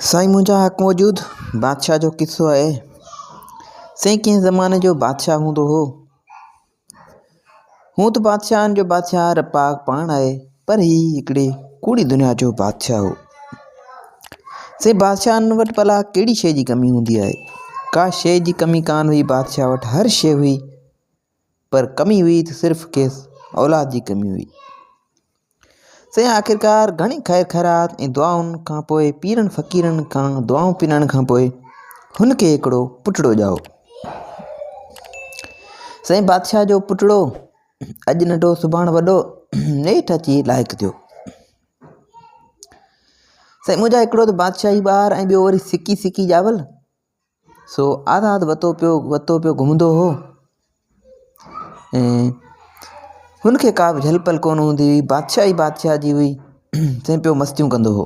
سائين منهنجا حق موجود بادشاهه جو قصو آهي. سائين ڪنهن زماني جو بادشاهه هوندو هو. هون ته بادشاهن جو بادشاهه رب پاڪ پاڻ آهي پر هي هڪڙي ڪوڙي دنيا جو بادشاهه هو. سائين بادشاهن وٽ ڀلا ڪهڙي شيء جي ڪمي هوندي آهي. ڪا شيء جي ڪمي ڪانه هئي بادشاهه وٽ هر شيء هئي پر ڪمي هئي ته صرف کيس اولاد جي ڪمي هئي. سائين آخرڪار گهڻي خير خيرات ۽ دعائن کان پوء پيرن فقيرن کان دعائون پنڻ کان پوء هن کي هڪڙو پٽڙو ڄائو. سائين بادشاهه جو پٽڙو اڄ ننڍو سڀاڻ وڏو نيٺ اچي لائق ٿيو. سائين منهنجا هڪڙو ته بادشاهي ٻار ۽ ٻيو وري سڪي سڪي ڄاول. سو آزاد وتو پيو وتو پيو گهمندو هو ۽ هن کي ڪا به جهل پل ڪونه هوندي هئي بادشاهي بادشاهه جي هئي سي پيو مستيون ڪندو هو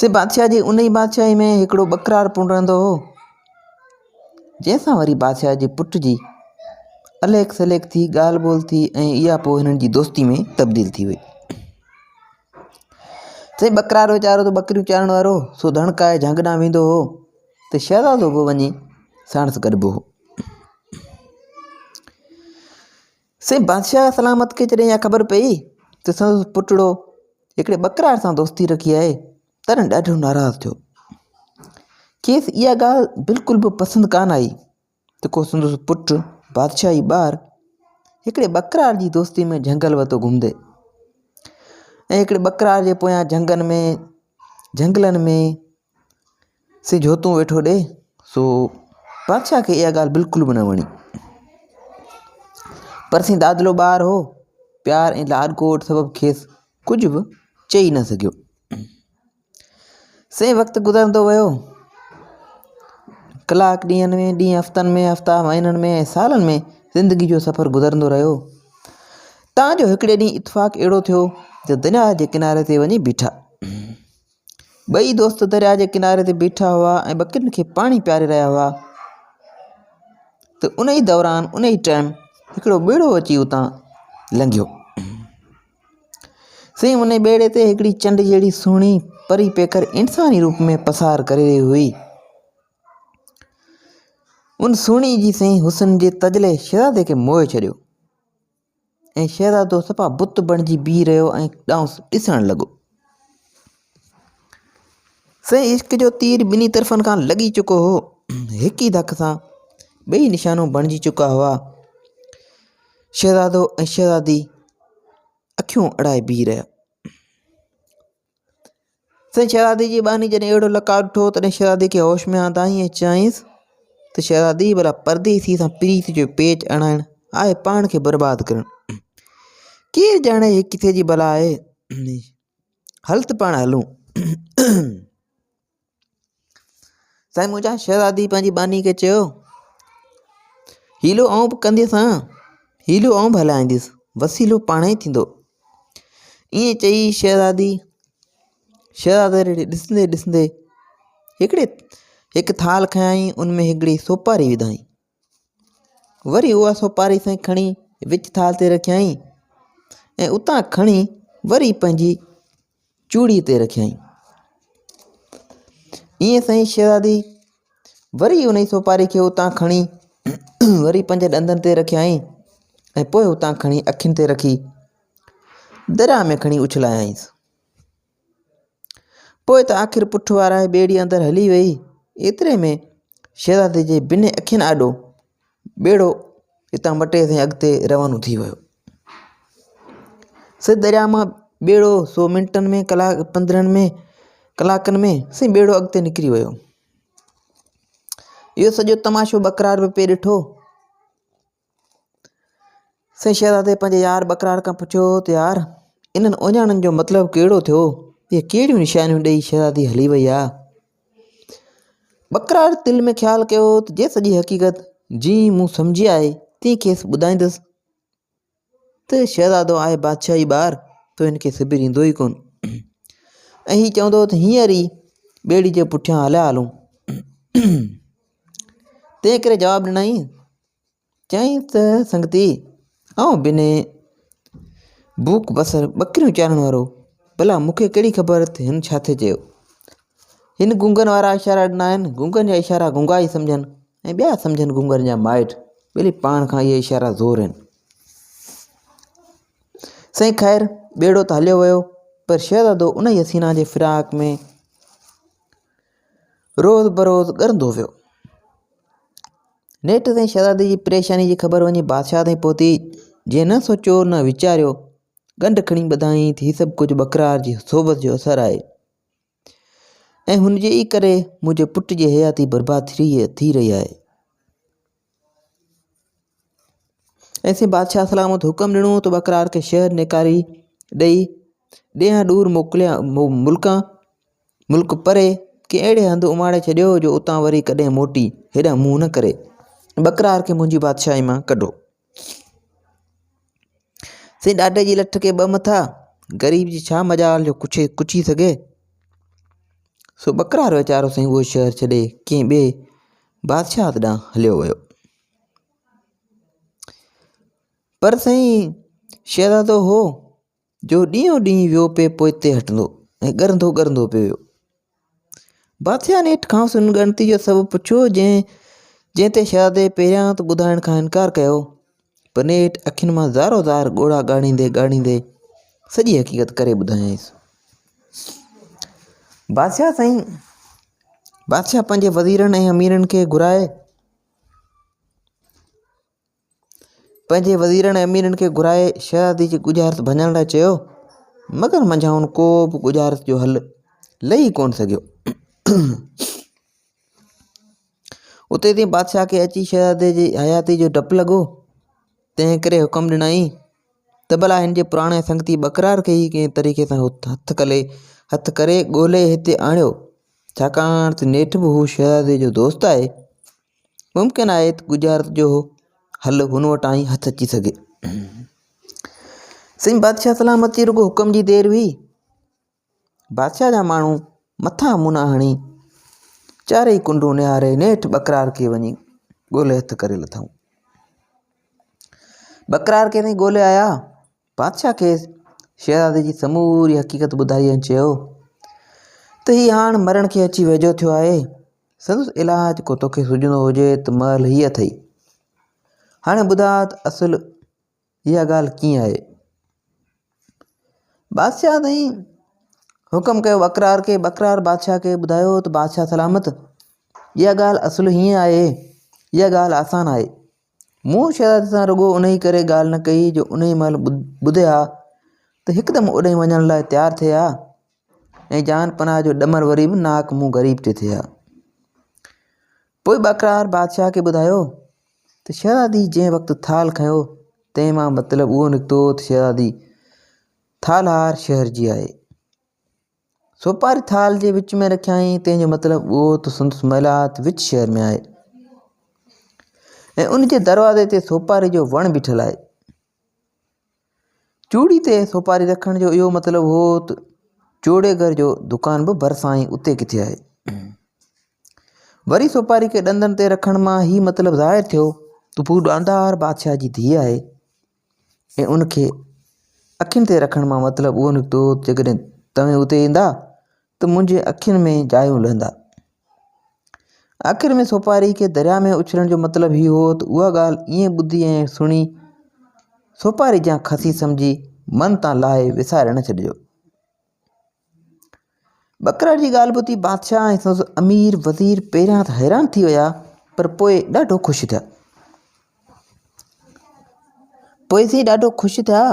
سي بادشاهه جي ان ئي بادشاهي ۾ هڪڙو ٻڪرار پڻ رهندو هو جنهن سان وري بادشاهه جي پٽ جي اليڪ سليڪ ٿي ڳالهه ٻولهه ٿي ۽ اها پوء هنن جي دوستي ۾ تبديل ٿي وئي سائين ٻڪرار ويچارو ته ٻڪريون چارڻ وارو سو ڌڻڪائي جهنگ ڏانهن ويندو هو ته شهزادو به وڃي ساڻس گڏبو هو. سائين بادشاهه سلامت کي جڏهن اها خبر پئي ته سندس پٽڙو هڪڙي ٻڪرار سان دوستي رکي آهي تڏهن ڏاڍو ناراض ٿيو. کيس اها ڳالهه بلڪل به پسند ڪانه آئي ته ڪو سندس پٽ بادشاهي ٻار هڪڙي ٻڪرار جي دوستي ۾ جهنگل وتو گهمندي ۽ هڪڙي ٻڪرار جي پويان جهنگن ۾ جهنگلن ۾ سي جهوتون ويٺو ڏي سو بادشاهه کي اها ڳالهه بلڪل به نه وڻي پر سائين دادلو ٻار هو پيار ۽ لاڏ ڪوٽ سبب کيس ڪجهه به چئي نه سگهيو سائين وقت گذرندو ويو ڪلاڪ ڏينهن ۾ ڏينهن هفتن ۾ هفتا مهينن ۾ ۽ سالن ۾ زندگي جو سفر گذرندو رهيو تان جو هڪڙي ڏينهن اتفاق اهڙو ٿيو جو درياء جي ڪناري تي وڃي بيٺا ٻئي دوست درياء جي ڪناري تي بيٺا هئا ۽ ٻڪرين کي پاڻي پياري رهيا هئا ته ان ئي دوران ان ئي ٽائيم هڪڙو ٻيڙو اچي اتان لنگهيو سائين ان ٻيڙي تي هڪڙي چنڊ جهڙي سهڻي پري پيڪر انساني روپ ۾ پسار ڪري رهي هئي. ان سهڻي جي سائين حسن جي تجلي شهزادي کي موهي ڇڏيو ۽ شهزادو صفا بت بڻجي بيهي رهيو ۽ ڏانهس ڏسڻ لڳو. سائين عشق جو تير ٻنهي طرفن کان لڳي چڪو هو. هڪ ئي ڌڪ سان ٻئي نشانو بڻجي چڪا هئا. شهزادو ۽ شهزادي اکيون اڙائي بيهي رهيا. سائين شهزادي جي ٻانهي جڏهن اهڙو لقاء ڏٺو تڏهن شهزادي کي هوش ۾ آندائين ۽ چيائينس ته شهزادي ڀلا پرديسي سان پريت جو پيچ اڻائڻ آهي پاڻ کي برباد ڪرڻ. ڪير ڄاڻي هي ڪٿي جي بلا آهي. هل ته پاڻ هلون. سائين منهنجا شهزادي پنهنجي ٻانهي کي چيو حيلو آئون به ڪنديس ها حيلو آئون به هلائينديس وسيلو پاڻ ئي ٿيندو ائين چئي شهزادي شهزادي ڏي ڏسندي ڏسندي هڪڙي هڪ ٿالهه کنيائين ان ۾ هڪڙي سوپاري وڌائين وري اها سوپاري سائين کڻي وچ ٿالهه تي رکيائين ۽ اتان کڻي وري پنهنجي چوڙي تي رکيائين. ائين سائين شهزادي وري ان سوپاري کي اتان کڻي وري پنهنجي ڏندن تي رکيائين ۽ پوء اتان کڻي اکين تي رکي درياء ۾ کڻي اڇلايائينس. پوء ته آخر پٺ وارائي ٻيڙي اندر هلي ويئي. ايتري ۾ شهزادي جي بنهه اکين آڏو ٻيڙو هتان مٽي سين اڳتي روانو ٿي ويو. سي درياء مان ٻيڙو سو منٽن ۾ ڪلاڪ پندرهن ۾ ڪلاڪن ۾ سي ٻيڙو اڳتي نڪري ويو. اهو سڄو تماشو ٻڪرار به پئي ڏٺو. سائين شهزادي پنهنجي يار ٻڪرار کان پڇيو ته يار انهن اوڄاڻن جو مطلب ڪهڙو ٿيو اهي ڪهڙيون نشانيون ڏيئي شهزادي هلي وئي آ ٻڪرار دل ۾ خيال ڪيو ته جي سڄي حقيقت جيئن مون سمجهي آهي تيئن کيس ٻڌائيندس ته شهزادو آهي بادشاهي ٻار ته هن کي صبر ايندو ئي ڪونه ۽ هي چوندو ته هينئر ئي ٻيڙي جي پٺيان هليا هلون تنهن ڪري جواب ڏنائين چيائين ته سنگتي آئون بنهه بوڪ بصر ٻڪريون چارڻ وارو ڀلا مون کي ڪهڙي خبر ته هن ڇا ٿي چيو. هن گونگن وارا اشارا ڏنا آهن، گونگن جا اشارا گونگا ئي سمجهن ۽ ٻيا سمجهن گونگن جا مائٽ، ٻيلي پاڻ کان اهي اشارا زور آهن. سائين خير ٻيڙو ته هليو ويو پر شهزادو انهي حسينا جي فراق ۾ روز بروز ڳرندو ويو. نيٺ سائين شهزادي جي پريشاني جي خبر وڃي بادشاهه تائين پهتي، جنهن نه سوچيو نه ويچاريو، ڳنڍ کڻي ٻڌائين ته هي سڀ ڪجهه ٻڪرار جي صحبت جو اثر آهي ۽ هن جي ئي ڪري منهنجي پٽ جي حياتي برباد ٿي رهي آهي. ايسين بادشاهه سلامت حڪم ڏنو ته ٻڪرار کي شهر نيڪاري ڏئي ڏيهان ڏور موڪليا ملڪان ملڪ پري ڪنهن اهڙي هنڌ اماڻي ڇڏيو جو اتان وري ڪڏهن موٽي هيڏانهن منهن نه ڪري. ٻڪرار کي منهنجي بادشاهي مان ڪڍو. سائين ڏاڍي جي لٺ کي ٻه مٿا، غريب جي ڇا مجال جو ڪڇي ڪڇي سگهي. سو ٻڪرار ويچارو سائين اهو شهر ڇڏي ڪنهن ٻئي بادشاهت ڏانهن هليو ويو. پر سائين شهزادو هو جو ڏينهون ڏينهن ويو پئي پوئتي هٽندو ۽ ڳرندو ڳرندو پئي ويو. بادشاهه نيٺ کانئس ان ڳڻتي جو سبب پڇيو جنهن جنهن تي شهزادي پهريان ته ٻڌائڻ کان انڪار ڪيو پر نيٺ اکين مان زارو زار ڳوڙها ڳاڙيندي ڳاڙيندي سڄي حقيقت ڪري ٻڌايائينس. بادشاهه سائين بادشاهه پنهنجي وزيرن ۽ اميرن کي گهرائي پنهنجي وزيرن ۽ اميرن کي گهرائي شهزادي جي ڳجهارت ڀڃڻ لاء چيو، مگر منجهائن ڪو به ڳجهارت جو حل لهي ڪونه سگهيو. اتي تائين بادشاهه کي اچي شهزادي جي حياتي جو ڊپ لڳو، تنهن ڪري حڪم ڏنائين ته ڀلا هن جي پراڻي سنگتي ٻڪرار کي ئي ڪنهن طريقي سان هٿ ڪلي هٿ ڪري ڳولي هتي آڻيو، ڇاڪاڻ ته نيٺ به هو شهزادي جو دوست آهي. ممڪن آهي ته ڳجهارت جو حل هن وٽان ئي هٿ اچي سگهي. سائين بادشاهه سلامت جي رڳو حڪم جي دير هئي. بادشاهه جا ماڻهو مٿان منهن هڻي چارئي ڪنڊون نهاري نيٺ ٻڪرار کي وڃي ڳولي هٿ ڪري لٿائون. ٻڪرار کي سائين ڳولي آيا. بادشاهه کيس شهزادي جي سموري حقيقت ٻڌائي ۽ چيو ته هي هاڻ مرڻ کي اچي ويجهو ٿيو آهي. سندس علاج ڪو توکي سجهندو هجي ته مهل هيء اٿئي. هاڻي ٻڌاء ته اصل اها ڳالهه ڪيئن آهي؟ بادشاهه سائين حڪم ڪيو ٻڪرار کي، ٻڪرار بادشاهه کي ٻڌايو ته بادشاهه سلامت اها ڳالهه اصل هيئن آهي، اها ڳالهه آسان آهي. مون شهزادي سان رڳو انهيء ڪري ڳالهه نه ڪئي جو انهيء مهل ٻڌي ها ته هڪدم اوڏانهن وڃڻ لاء تيار ٿئي ها ۽ جان پناهه جو ڏمر وري به ناحق مون غريب تي ٿئي ها. پوء ٻڪرار بادشاهه کي ٻڌايو ته شهزادي جنهن وقت ٿالهه کنيو تنهن مان مطلب اهو نڪتو ته شهزادي ٿالهار شهر جي آهي. سوپاري ٿالهه جي وچ ۾ رکيائين تنهن جو مطلب اهو ته سندس محلات وچ شهر ۾ آهي ۽ ان جي دروازي تي سوپاري جو وڻ بيٺل آهي. چوڙي تي سوپاري رکڻ جو اهو مطلب هو ته چوڙيگر جو دڪان به ڀرسان ئي اتي ڪٿي آهي. وري سوپاري کي ڏندن تي رکڻ مان هي مطلب ظاهر ٿيو ته هو ڏاندار بادشاهه جي ڌيء آهي ۽ ان کي اکين تي رکڻ مان مطلب اهو نڪتو ته جيڪڏهن توهين اتي ايندا ته منهنجي اکين ۾ جايون لهندا. آخر ۾ سوپاري کي درياء ۾ اڇلڻ جو مطلب هي هو ته اها ڳالهه ائين ٻڌي ۽ سڻي سوپاري جيان خسيس سمجهي من تان لاهي وساري نه ڇڏجو. ٻڪرار جي ڳالهه ٻڌي بادشاهه ۽ سندس امير وزير پهريان ته حيران ٿي ويا پر پوء ڏاڍو خوش ٿيا. پوء سائين ڏاڍو خوش ٿيا.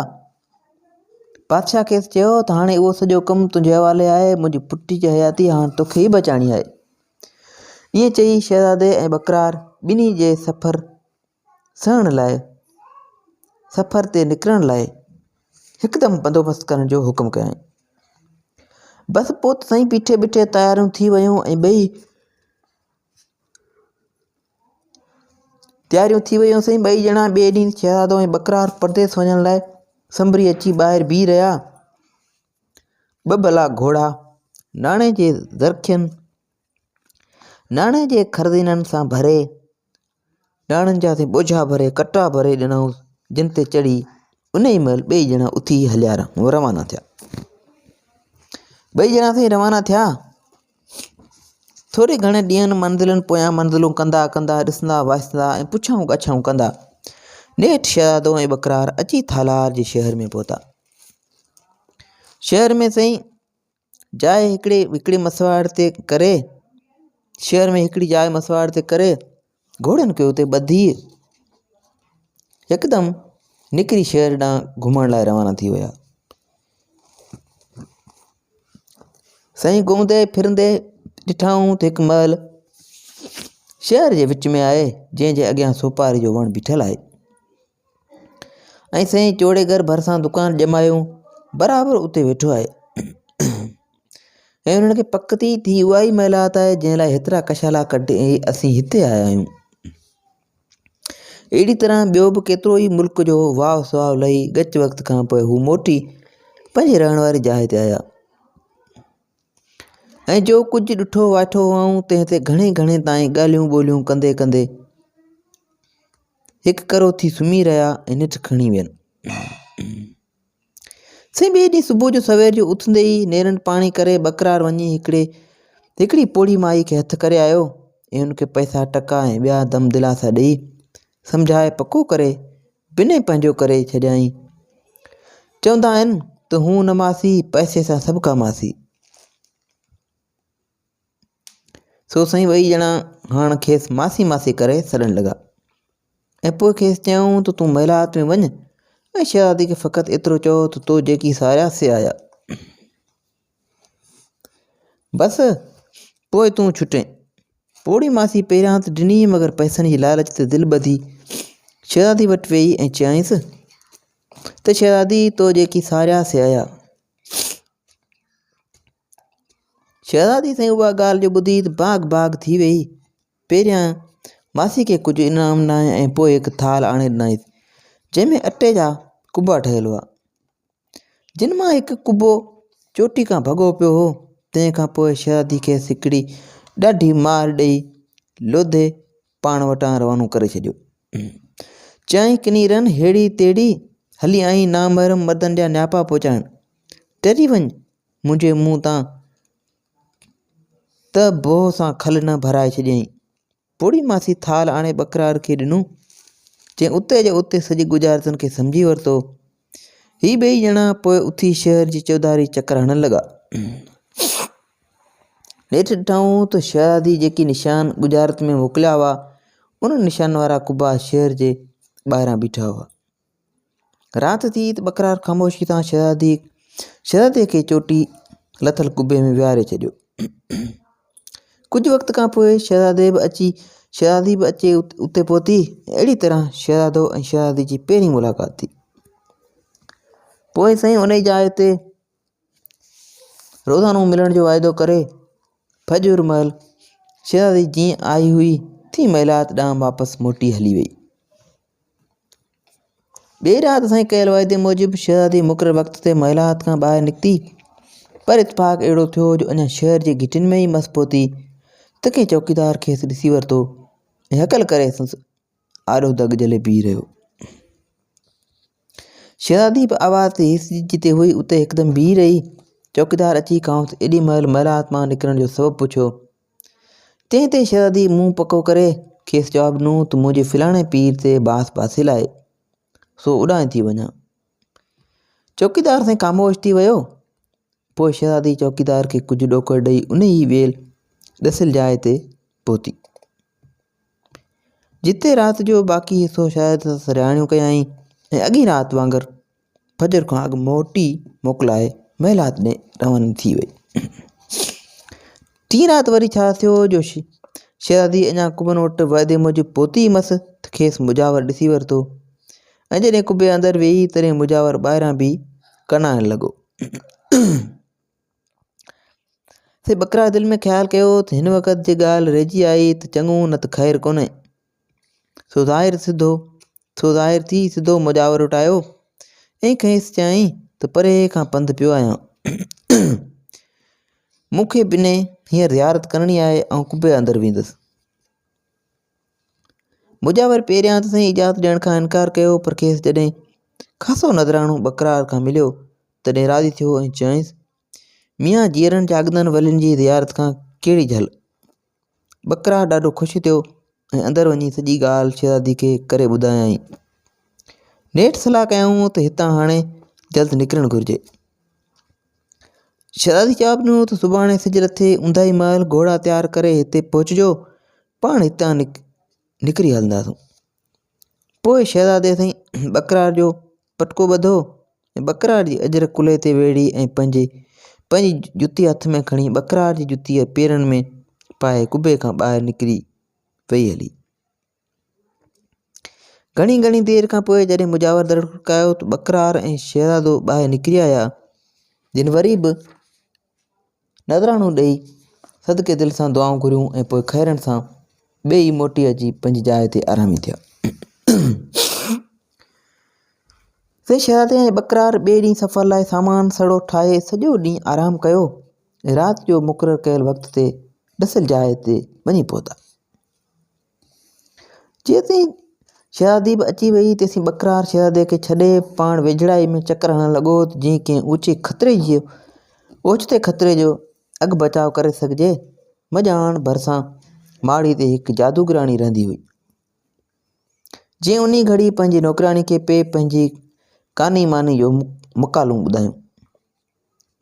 بادشاهه کيس چيو ته هاڻي اهو سڄو ڪم تنهنجي حوالي آهي، منهنجي پٽ جي حياتي هاڻ توکي ئي بچائڻي آهي. ائين چئي شهزادي ۽ ٻڪرار ٻنهي جي سفر سهڻ لاء سفر تي نڪرڻ لاء هڪدم بندوبست ڪرڻ جو حڪم ڪيائين. بس پوء ته سائين بيٺي بيٺي تياريون ٿي ويون ۽ ٻئي تياريون ٿي ويون سائين ٻئي ڄڻا ٻئي ڏينهن شهزادو ۽ ٻڪرار پرديس وڃڻ لاء سنڀري اچي ٻاهر بيهي رهيا. ٻه ڀلا گهوڙا ناڻي جي زرخين ناڻي جي خرزينن سان ڀري ناڻن جا سائين ٻوجها ڀري ڪٽا ڀري ڏنائونس جن تي چڙهي ان ئي مهل ٻئي ڄڻا اٿي هليا روانا ٿيا. ٻئي ڄڻا سائين روانا ٿيا. ٿوري گهڻي ڏينهن منزلن پويان منزلون ڪندا ڪندا، ڏسندا وائسندا ۽ پڇائون ڳاڇائون ڪندا، نيٺ شهزادو ۽ ٻڪرار اچي ٿالهار جي شهر ۾ پهتا. شهر ۾ سائين جاء هڪڙي هڪڙي مسواڙ تي ڪري، شهر ۾ هڪڙي جاء مسواڙ تي ڪري، گهوڙن کي اتي ٻڌي، هڪدم نڪري شهر ڏانهن گهمڻ لاء روانا ٿي ويا. سائين گهمندي ڦرندي ڏٺائون ته هڪ محل شهر جي وچ ۾ آهي جنهن جي اڳيان سوپاري جو وڻ بيٺل آهي ۽ سائين چوڙيگر ڀرسان دڪان ڄمايو برابر اتي ويٺو آهي ۽ انهن کي پڪ ٿي ٿي اها ئي محلات آهي جنهن لاء هيترا ڪشالا ڪڍي اسين هتي آيا آهيون اهڙي طرح ٻيو به ڪيترو ئي ملڪ جو واء سواء لهي ڳچ وقت کان پوء هو موٽي پنهنجي رهڻ واري جاء تي آيا ۽ جو ڪجهه ڏٺو واٺو هئائون تنهن تي گهڻي گهڻي تائين ڳالهيون ٻولهيون ڪندي ڪندي هڪ ڪرو ٿي سمهي رهيا ۽ ننڊ کڻي وين. سائين ٻئي ڏينهن صبح جو سوير جو اٿندي ئي نيرن پاڻي ڪري ٻڪرار وڃي هڪڙي هڪڙي پوڙهي مائي کي هٿ ڪري آيو ۽ ان کي پئسا ٽڪا ۽ ٻيا دم دلاسا ڏيئي سمجهائي پڪو ڪري بنهه پنهنجو ڪري ڇڏيائين. چوندا آهن ته هون نه ماسي پئسي سان سڀ ڪا ماسي. سو سائين ٻئي ڄڻا هاڻ کيس ماسي ماسي ڪري سڏڻ لڳا ۽ پوء کيس چيائون ته تون محلات ۾ وڃ ۽ شهزادي کي فقط ايترو چئو ته تو جيڪي ساريا سي آيا بس پوء تون ڇٽين پوڙهي ماسي پهريان ته ڊني مگر پئسن جي لالچ تي دل ٻڌي شهزادي وٽ ويئي ۽ چيائينس ته شهزادي تو جيڪي ساريا سي آيا شهزادي سائين اها ڳالهه جو ٻڌي ته باغ باغ ٿي ويئي. پهريان ماسي کي ڪجهه انعام ڏنائين ۽ پوء هڪ ٿالهه آڻي ڏنائينس، جنهن ۾ اٽي جا قبا ٺهيل هئا، جن مان هڪ قبو چوٽي کان ڀڳو پيو هو. تنهن کان پوء شهزادي کيس هڪڙي ڏاڍي مار ڏيئي لوڌي پاڻ وٽان روانو ڪري ڇڏيو. چيائين ڪنيرن هيڙي تيڙي هلي آئين نامحرم مردن جا نياپا پهچائڻ. ٽري وڃ منهنجي منهن تان ته بوهه سان کل نه ڀرائي ڇڏيائين. پوڙهي ماسي ٿالهه آڻي ٻڪرار کي ڏنو، جنهن اتي جو اتي سڄي ڳجهارتن کي سمجهي ورتو. هي ٻئي ڄڻا پوء اٿي شهر جي چوڌاري چڪر هڻڻ لڳا. نيٺ ڏٺائون ته شهزادي جيڪي نشان ڳجهارت ۾ موڪليا هئا، انهن نشانن وارا قبا شهر جي ٻاهران بيٺا هئا. رات ٿي ته ٻڪرار خاموشي سان شهزادي شهزادي کي چوٽي لٿل قبي ۾ ويهاري ڇڏيو. ڪجهه وقت کان پوء شهزادي به اچي شهزادي به اچي اتي پهتي. اهڙي طرح شهزادو ۽ شهزادي جي پهرين ملاقات ٿي. پوء سائين انهي جاء تي روزانو ملڻ جو واعدو ڪري فجر مهل شهزادي جيئن آئي هئي تيئن محلات ڏانهن واپس موٽي هلي وئي. ٻي رات سائين ڪيل واعدي موجب شهزادي مقرر وقت تي محلات کان ٻاهر نڪتي پر اتفاق اهڙو ٿيو جو اڃا شهر جي گهٽين ۾ ئي مس پهتي ته ڪنهن چوڪيدار کيس ڏسي ورتو ۽ هڪل ڪري سندس آڏو دڳ جهلي بيهي رهيو. شهزادي به آواز تي هيسجي جتي هئي اتي هڪدم بيهي رهي. چوڪيدار اچي کانئس ايڏي مهل محلات مان نڪرڻ جو سبب پڇيو. تنهن تي شهزادي منهن پڪو ڪري کيس جواب ڏنو ته منهنجي فلاڻي پير تي باس باسيل آهي، سو اوڏانهن ٿي وڃان. چوڪيدار سائين خاموش ٿي ويو. پوء شهزادي چوڪيدار کي ڪجهه ڏوڪڙ ڏئي انهيء ئي ويل ڏسيل جاء تي پهتي. جتي رات جو باقي حصو شايد سرهاڻيون ڪيائين ۽ اڳئين رات وانگر فجر کان اڳ موٽي موڪلائي محلات ڏي رواني ٿي وئي. ٽين رات وري ڇا ٿيو جو شهزادي اڃا قبن وٽ وعدي موجب پهتي ئي مس ته کيس مجاور ڏسي ورتو ۽ جڏهن قبي اندر ويئي تڏهن مجاور ٻاهران بيهي ڪنائڻ لڳو. سي ٻڪرار دل ۾ خيال ڪيو ته هن وقت جي ڳالهه رهجي آئي ته چڱو نه ته خير ڪونهي. سو ظاهر سڌو سو ظاهر ٿي سڌو مجاور وٽ آيو ۽ کيس چيائين ته پري کان پنڌ پيو آهيان. مون کي بنهه هينئر زيارت ڪرڻي آهي آئون قبي اندر ويندس. مجاور پهريان ته سائين اجازت ڏيڻ کان انڪار ڪيو پر کيس جڏهن خاصو نذرانو ٻڪرار کان مليو تڏهن راضي ٿيو ۽ چيائينس، ميان جيئرن جاڳندن ولين جي زيارت کان ڪهڙي جهل؟ ٻڪرار ڏاڍو خوش ٿيو ۽ اندر وڃي سڄي ڳالهه شهزادي کي ڪري ٻڌايائين. نيٺ صلاح ڪيائون ته هتان هاڻي جلد نڪرڻ گهرجي. شهزادي جواب ڏنو ته سڀاڻي سج لٿي اونداهي مهل گهوڙا تيار ڪري هتي پهچجو، پاڻ هتان نڪري هلنداسون. پوء شهزادي سائين ٻڪرار جو پٽڪو ٻڌو ۽ ٻڪرار جي اجرڪ ڪلهي تي ويڙهي ۽ پنهنجي پنهنجي جتي هٿ ۾ کڻي ٻڪرار جي جتي پيرن ۾ پائي قبي کان ٻاهر نڪري وئي هلي. گهڻي گهڻي دير کان پوء جڏهن مجاور در کڙڪايو ته ٻڪرار ۽ شهزادو ٻاهر نڪري آيا جن وري به نذرانو ڏيئي صدقي دل سان دعائون گهريون ۽ پوء خيرن سان ٻيئي موٽي اچي پنهنجي جاء تي آرامي ٿيا. سي شهزادي ۽ ٻڪرار ٻئي ڏينهن سفر لاء سامان سڙو ٺاهي سڄو ڏينهن آرام ڪيو ۽ رات جو مقرر ڪيل وقت تي ڏسيل جاء تي وڃي پهتا. جيسين شهزادي به اچي وئي تيسين ٻڪرار شهزادي کي ڇڏي پاڻ ويجهڙائي ۾ چڪر هڻڻ لڳو ته جيئن ڪنهن اوچي خطري جي اوچتي خطري جو اڳ بچاء ڪري سگهجي. مڄاڻ ڀرسان ماڙي تي هڪ جادوگراڻي رهندي هئي، جنهن انهي گهڙي پنهنجي نوڪرياڻي کي پئي پنهنجي ڪاني ماني جو مقالون ٻڌايون.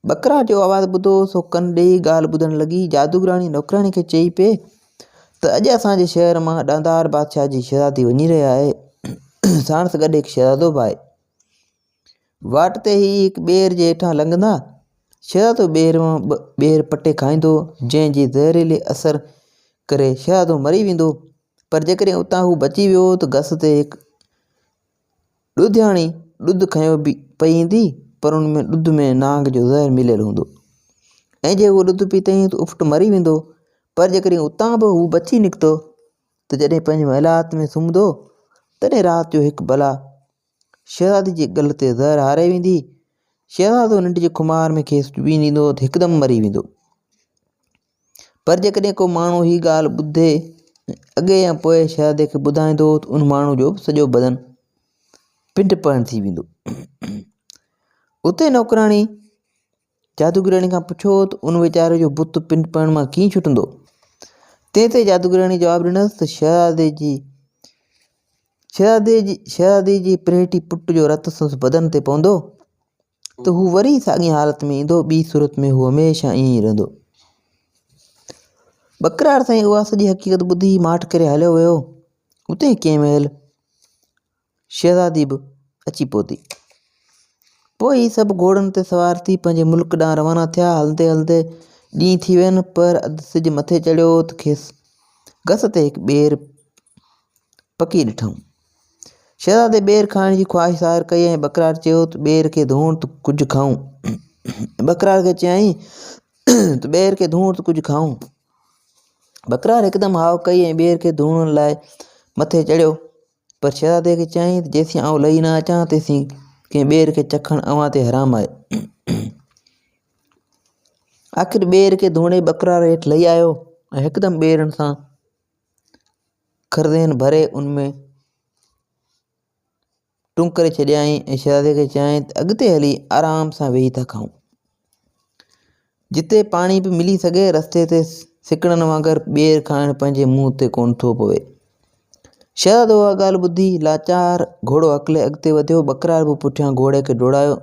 ٻڪرار جو آواز ٻڌو سو ڪن ڏيئي ڳالهه ٻڌڻ لڳي. جادوگراڻي نوڪرياڻي کي چئي پئي ته اڄ اسان جي شهر مان ڏاندار بادشاهه جي شهزادي وڃي رهي آهي. ساڻس گڏ هڪ شهزادو به آهي. واٽ تي هي هڪ ٻير جي هيٺان لنگهندا. شهزادو ٻير مان ٻه ٻير پٽي کائيندو، جنهن جي زهريلي اثر ڪري شهزادو مري ويندو. پر جيڪڏهن اتان هو بچي ويو ته گس تي هڪ ڏڌياڻي ڏڌ کنيو پئي ايندي پر ان ۾ ڏڌ ۾ نانگ جو زهر مليل هوندو ۽ جي اهو ڏڌ پيتائين ته اڦٽ مري ويندو پر جيڪڏهن اتان به هو بچي نڪتو ته جڏهن پنهنجي محلات ۾ سمهندو تڏهن رات جو هڪ بلا شهزادي جي ڳل تي زهر هاري ويندي شهزادو ننڊ جي خمار ۾ کيس چٻي ڏيندو ته هڪدم مري ويندو پر جيڪڏهن ڪو ماڻهو هي ڳالهه ٻڌي اڳي يا پوء شهزادي کي ٻڌائيندو ته ان ماڻهو جو به سڄو بدن پنڊ پهڻ ٿي ويندو. اتي نوڪراڻي جادوگرياڻي کان پڇيو ته ان ويچاري جو بت پنڊ پهڻ مان ڪيئن ڇٽندو؟ تنهن تي جادوگرياڻي جواب ڏنس ته شهزادي جي شهزادي جي شهزادي جي پرهيٽي پٽ جو رت سندس بدن تي پوندو ته هو وري ساڳي حالت ۾ ايندو، ٻي صورت ۾ هو هميشه ائين ئي رهندو. ٻڪرار سائين اها سڄي حقيقت ٻڌي ماٺ ڪري هليو ويو. اتي ڪنهن مهل شهزادي به اچي پهتي. پوء هي سڀ گهوڙن تي سوار ٿي پنهنجي ملڪ ڏانهن روانا ٿيا. هلندي هلندي ڏينهن ٿي وين، پر اڌ سج مٿي چڙهيو ته کيس گس تي هڪ ٻير پڪي ڏٺائون. شهزادي ٻير کائڻ جي خواهش ظاهر ڪئي ۽ ٻڪرار چيو ته ٻير کي ڌوڻ ته ڪجهه کائون. ٻڪرار کي چيائين ته ٻير کي ڌوڻ ته ڪجهه کائون. ٻڪرار هڪدم هائو ڪئي ۽ ٻير کي ڌوڻڻ لاء مٿي چڙهيو پر شهزادي کي چيائين ته جيسين آئون لهي نه اچان تيسين ڪنهن ٻير کي چکڻ اوهان تي حرام آهي. آخر ٻير کي ڌوڻي ٻڪرار هيٺ لهي آيو ۽ هڪدم ٻيرن سان خرزين ڀري ان ۾ ٽنگ ڪري ڇڏيائين ۽ شهزادي کي چيائين ته اڳتي هلي آرام سان ويهي ٿا کائون جتي پاڻي به ملي سگهي رستي تي سڪڻن وانگر ٻير کائڻ پنهنجي منهن تي ڪونه ٿو پوي شهزادو اها ڳالهه ٻڌي لاچار گهوڙو هڪلي اڳتي وڌيو ٻڪرار به پٺيان گهوڙي کي ڊوڙايو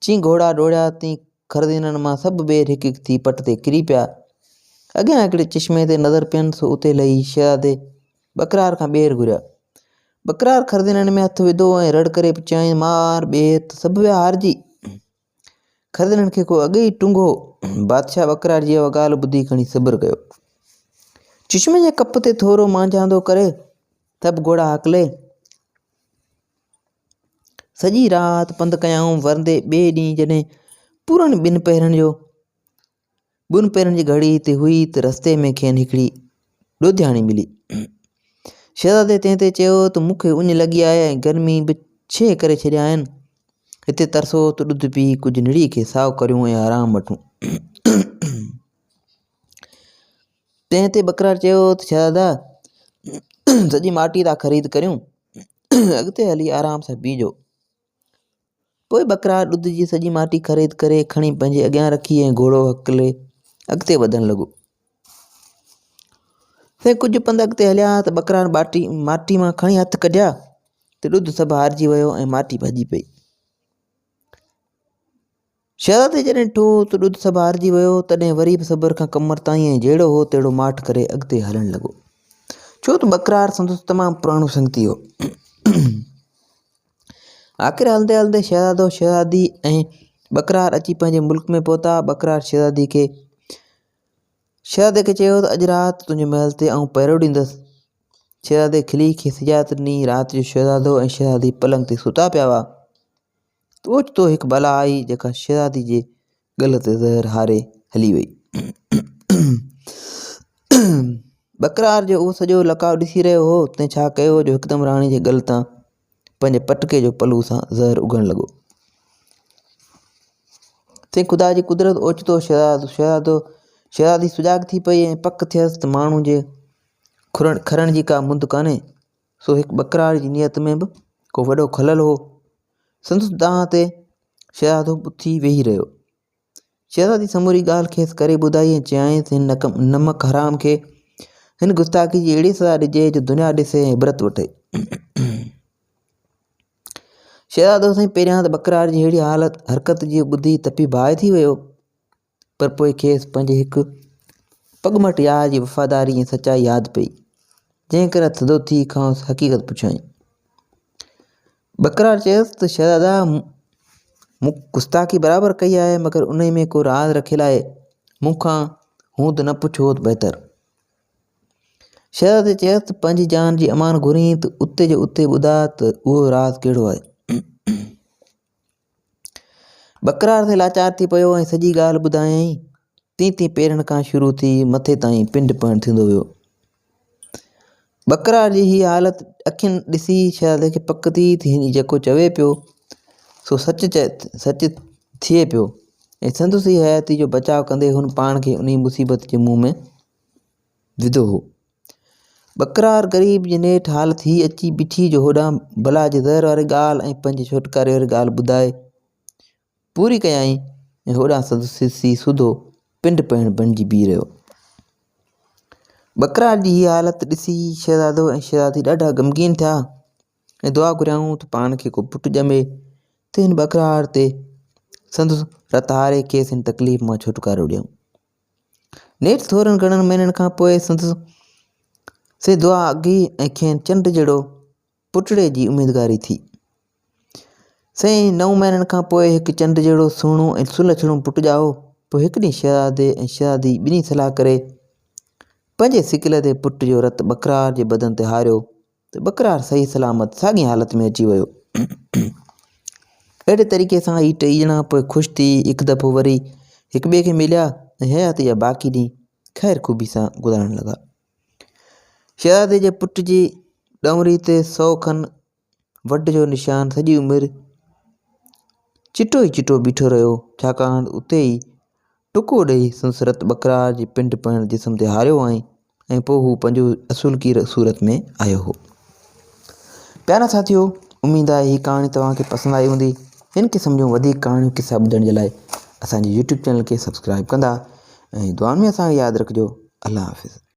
چين گهوڙا ڊوڙيا تين خرزينن مان سڀ ٻير هڪ هڪ ٿي پٽ تي ڪري پيا. اڳيان هڪڙي چشمي تي نظر پين سو اتي لهي شهزادي ٻڪرار کان ٻير گهريا. ٻڪرار خرزينن ۾ هٿ وڌو ۽ رڙ ڪري چيائين مار ٻير ته سڀ ويا هارجي. خرزينن کي ڪو اڳي ئي ٽنگ هو. بادشاهه ٻڪرار جي اها ڳالهه ٻڌي کڻي صبر ڪيو. چشمي جي ڪپ تي ٿورو مانجهاندو ڪري سڀ گهوڙا هڪلي سڄي رات پنڌ ڪيائون ورندي ٻئي ڏينهن جڏهن پورن ٻن پهرن جو ٻن پهرن جي گهڙي تي هئي ته رستي ۾ کين هڪڙي ڏوڌياڻي ملي شهزادي تنهن تي چيو ته مون کي اڃ لڳي آهي ۽ گرمي به ڇيهه ڪري ڇڏيا آهن هتي ترسو ته ڏڌ پي ڪجهه نڙي کي سائو ڪريون ۽ آرام وٺون تنهن تي ٻڪرار چيو ته شهزادا سڄي ماٽي ٿا خريد ڪريون اڳتي هلي آرام سان پيئجو. پوء ٻڪرار ڏڌ جي سڄي ماٽي خريد ڪري کڻي پنهنجي اڳيان رکي ۽ گهوڙو هڪلي اڳتي وڌڻ لڳو. سائين ڪجهه پنڌ اڳتي هليا ته ٻڪرار ٻاٽي ماٽي مان کڻي هٿ ڪڍيا ته ڏڌ سڀ هارجي ويو ۽ ماٽي ڀڄي پئي. شهزادي جڏهن ڏٺو ته ڏڌ سڀ هارجي ويو تڏهن وري به صبر کان ڪم ورتائين ۽ جهڙو هو تهڙو ماٺ ڪري اڳتي هلڻ لڳو. ڇو ته ٻڪرار سندس تمام پراڻو سنگتي هو. آخر هلندي هلندي شهزادو، شهزادي ۽ ٻڪرار اچي پنهنجي ملڪ ۾ پهتا. ٻڪرار شهزادي کي شهزادي کي چيو ته اڄ رات تنهنجي محل تي آئون پهرو ڏيندس. شهزادي کلي کيس اجازت ڏني. رات جو شهزادو ۽ شهزادي پلنگ تي ستا پيا هئا ته اوچتو هڪ بلا آئي جيڪا شهزادي جي ڳل تي زهر هاري هلي وئي. ٻڪرار جو اهو سڄو لقاء ڏسي رهيو هو تنهن ڇا ڪيو جو هڪدم راڻي جي ڳل تان پنهنجي پٽڪي جو پلو سان زهر اگهڻ لڳو. سائين خدا جي قدرت اوچتو شهزادو شهزادو شهزادي سجاڳ ٿي پئي ۽ پڪ ٿيس ته ماڻهو جي کرڻ کرڻ جي ڪا مند ڪانهي سو هڪ ٻڪرار جي نيت ۾ به ڪو وڏو خلل هو. سندس دانهن تي شهزادو به اٿي ويهي رهيو. شهزادي سموري ڳالهه کيس ڪري ٻڌائي ۽ چيائينس هن نمڪ حرام کي هن گستاخي جي اهڙي سزا ڏجي جو دنيا ڏسي ۽ عبرت وٺي. شهزادو سائين پهريان ته ٻڪرار جي اهڙي حالت حرڪت جي ٻڌي تپي باهه ٿي ويو پر پوء کيس پنهنجي هڪ پڳمٽ يار جي وفاداري ۽ سچائي ياد پئي، جنهن ڪري ٿڌو ٿي کانئس حقيقت پڇيائين. ٻڪرار چيس ته شهزادا مون گستاخي برابر ڪئي آهي مگر انهي ۾ ڪو راز رکيل آهي، مون کان هوند نه پڇو ته بهتر. شهزادي چيس ته پنهنجي جان جي امان گهرين ته اتي جو اتي ٻڌاء ته اهو راز ڪهڙو آهي. ٻڪرار تي لاچار ٿي پيو ۽ سڄي ڳالهه ٻڌايائين. تين تين پيرن کان شروع ٿي مٿي تائين پنڊ پهڻ ٿيندو ويو. ٻڪرار جي هيء حالت اکين ڏسي شهزادي کي پڪ ٿي ته هي جيڪو چوي پيو سو سچ سچ ٿئي پيو ۽ سندس ئي حياتي جو بچاء ڪندي هن پاڻ کي انهي مصيبت جي منهن ۾ وڌو هو. ٻڪرار غريب جي نيٺ حالت هي اچي بيٺي جو هوڏانهن بلا جي زهر واري ڳالهه ۽ پنهنجي ڇوٽڪاري واري ڳالهه ٻڌائي پوري ڪيائين ۽ هوڏانهن سندس سسي سوڌو پنڊ پهڻ بڻجي بيهي رهيو. ٻڪرار جي هيء حالت ڏسي شهزادو ۽ شهزادي ڏاڍا غمگين ٿيا ۽ دعا گهريائون ته پاڻ کي ڪو پٽ ڄمي ته هن ٻڪرار تي سندس رت هاري کيس هن تڪليف مان ڇوٽڪارو ڏيون. نيٺ ٿورن گهڻن مهينن کان پوء سندس سي دعا اگهي ۽ کين چنڊ جهڙو پٽڙي جي اميدگاري ٿي. سائين نو مهينن کان پوء هڪ چنڊ جهڙو سهڻو ۽ سلڇڻو پٽ ڄائو. پوء هڪ ڏينهن شهزادي ۽ شهزادي ٻنهي صلاح ڪري پنهنجي سڪيلڌي پٽ جو رت ٻڪرار جي بدن تي هاريو. ته ٻڪرار صحيح سلامت ساڳي حالت ۾ اچي ويو. اهڙي طريقي سان هي ٽئي ڄڻا پوء خوش ٿي هڪ دفعو وري هڪ ٻئي کي مليا ۽ حياتي جا باقي ڏينهن خير خوبي سان گذارڻ لڳا. شهزادي جي پٽ جي ڏؤنري تي سو کن وڍ جو نشان سڄي عمر چٽو ئي چٽو بيٺو رهيو، ڇاڪاڻ ته اتي ئي ٽڪو ڏيئي سندس رت ٻڪرار جي پنڊ پهڻ جسم تي هاريو هئائين ۽ پوء هو پنهنجو اصولڪي صورت ۾ آيو هو. پيارا ساٿيو اميد آهي هي ڪهاڻي توهان کي پسند آئي هوندي. هن قسم جون وڌيڪ ڪهاڻيون قصا ٻڌڻ جي لاء اسان جي يوٽيوب چينل کي سبسڪرائب ڪندا ۽ دعائن ۾ اسان کي ياد رکجو. الله حافظ.